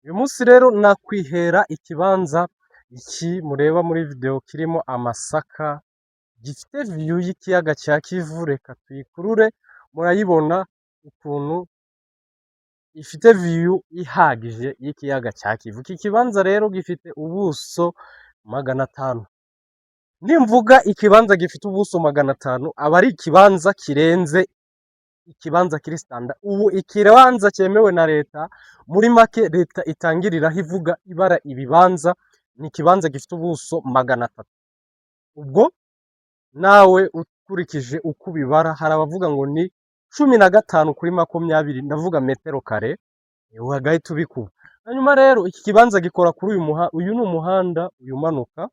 Uyu munsi rero nakwihera ikibanza iki mureba muri video kirimo amasaka, gifite view y'ikiyaga cya Kivu. Reka tuyikurure, murayibona ukuntu ifite view ihagije y'ikiyaga cya Kivu. Iki kibanza rero gifite ubuso 500. Nimvuga ikibanza gifite ubuso 500, aba ari ikibanza kirenze ikibanza kiri standard. Ubu ikibanza cyemewe na leta, muri make leta itangiriraho ivuga ibara ibibanza, ni ikibanza gifite ubuso 300. Ubwo nawe ukurikije uko ubibara, hari abavuga ngo ni 15 kuri 20, ndavuga metero kare, wagahita ubikuba. Hanyuma rero iki kibanza gikora kuri uyu muhanda. Uyu ni umuhanda, uyu umanuka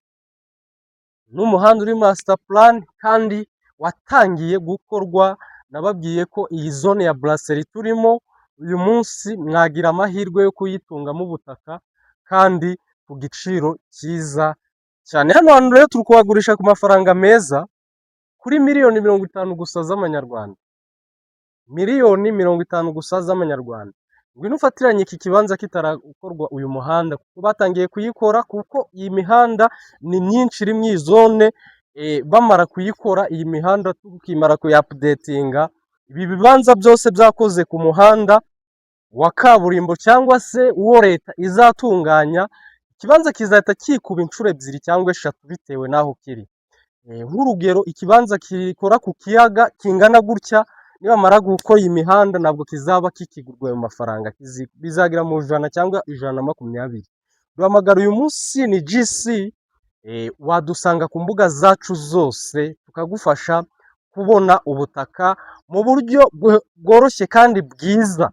ni umuhanda uri master plan kandi watangiye gukorwa. Nababwiye ko iyi zone ya Brasserie turimo uyu munsi mwagira amahirwe yo kuyitungamo ubutaka kandi ku giciro cyiza cyane. Hano hantu rero turi kuhagurisha ku mafaranga meza, kuri miliyoni 50 gusa z'amanyarwanda, miliyoni 50 gusa z'amanyarwanda. Ngwino ufatiranye iki kibanza kitarakorwa uyu muhanda, kuko batangiye kuyikora, kuko iyi mihanda ni myinshi iri mu iyi zone. Bamara kuyikora iyi mihanda, tukimara kuyaupdatinga, ibi bibanza byose byakoze ku muhanda wa kaburimbo cyangwa se uwo leta izatunganya, ikibanza kizahita kikuba inshuro ebyiri cyangwa eshatu bitewe n'aho kiri. Nk'urugero, ikibanza gikora ku kiyaga kingana gutya, nibamara gukora iyi mihanda ntabwo kizaba kikigurwa ayo mafaranga, bizagera mu 100 cyangwa 120. Duhamagara uyu munsi ni GC, wadusanga ku mbuga zacu zose tukagufasha kubona ubutaka mu buryo bworoshye kandi bwiza.